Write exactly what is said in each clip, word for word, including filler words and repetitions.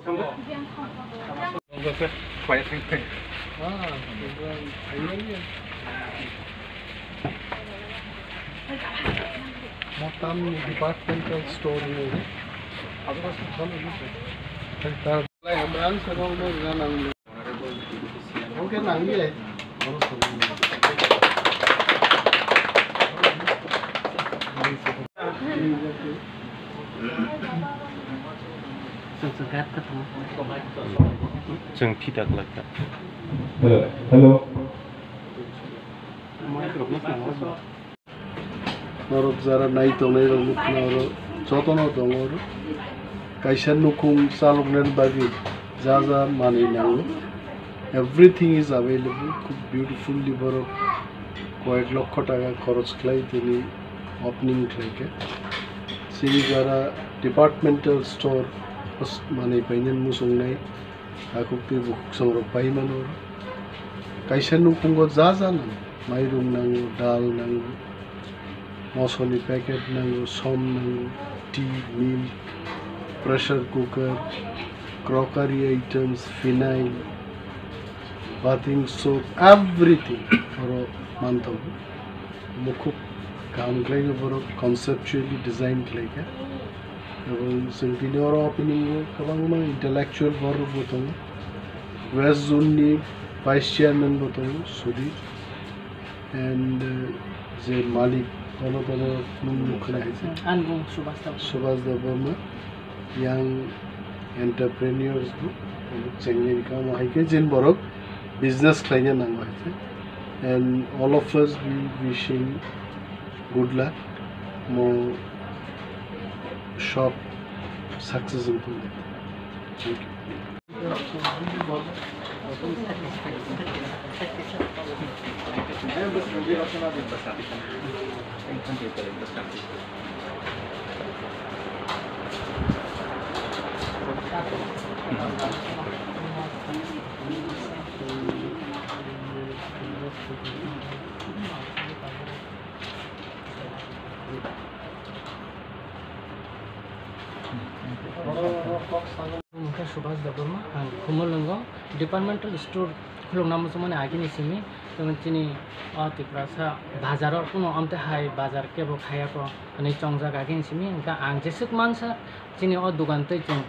Motam departmental store ni. Oke, nang ye. Chwng phita kwlai kha. Hello, hello. Norok jara nai tongnai rok nukha oro jotono tongo oro. Kaisa nukhung chaloknani bagwi ja ja manwi nango. Everything is available. Khub beautifully borok koyek lokho taka khoroch khlai tini opening khlaikha. Chini jara departmental store manwi painani muchungnai. Takhuk twi bukhuk songrok pai mano. Kaisa nukhungo ja ja nango, mairum nango, dal nango, mosoni packet nango, som nango, tea, milk, pressure cooker, crockery items, phenyl, bathing soap, everything oro manthogo. Mukhuk kaham khlaino borok conceptually design khlaikha. Ebong chwng tini oro opening o kwbangma intellectual borok bo tongo. West Zone ni Vice Chairman bo tongo, Sudip. And, uh, je malik, kono kono mung nukha hai se. Ang bung Subhas Debbarma. Subhas Debbarma. Young entrepreneurs bo, chengni kamo hai khe jin borok business khlaina nango hai khe. And all of us, we wish him good luck. Mo shop success wngthung. Thank you. Ang khe Subhas Debbarma, ang Khumulwngo departmental store khulukna muchungmani agini simi, tei chini o Tiprasa bazaro kuno amte hai bazar kebo khayako hwnwi chongjak agini simi, hwnkhe ang jeswk mansa chini o dogan tei chwng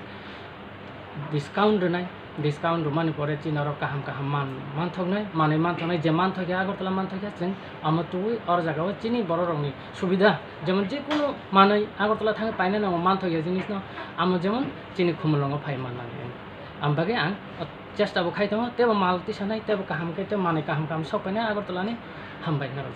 discount rwnai, discount rwmani pore chini oro kaham kaham man, manthoknai, manwi manthoknai, je manthokya Agartala manthokya chwng amo twiwi oro jagao chini bororokni subida, jemon jekunu manwi Agartala thangwi painani amo manthokya jinisno amo jemon chini Khumulwngo phai mannani. Ang bagwi ang chesta bo khai tongo, teibo mal tisanai, teibo kaham khe tei manwi kaham kaham sok painai Agartala ni. Hambai norok.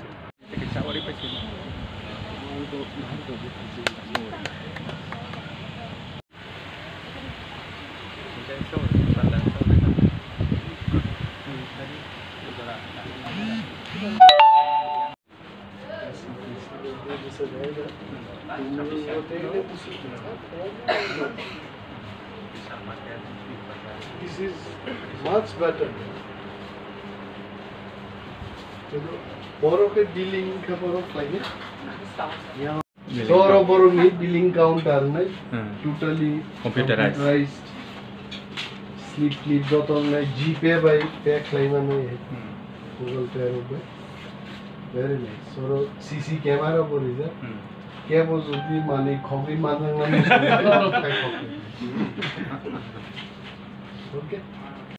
This is much better. Borok khe billing khe borok khlainai. Soro borokni billing counter nai, hmm, totally computerized. Computerized. Slip slip joto nai GPay bai pay khlai mano. Hmm. Google Pay rok bai. Very nice. Soro C C camera bo rijak. Hmm. Kebo jodi mani khogwi manang nani. Okay.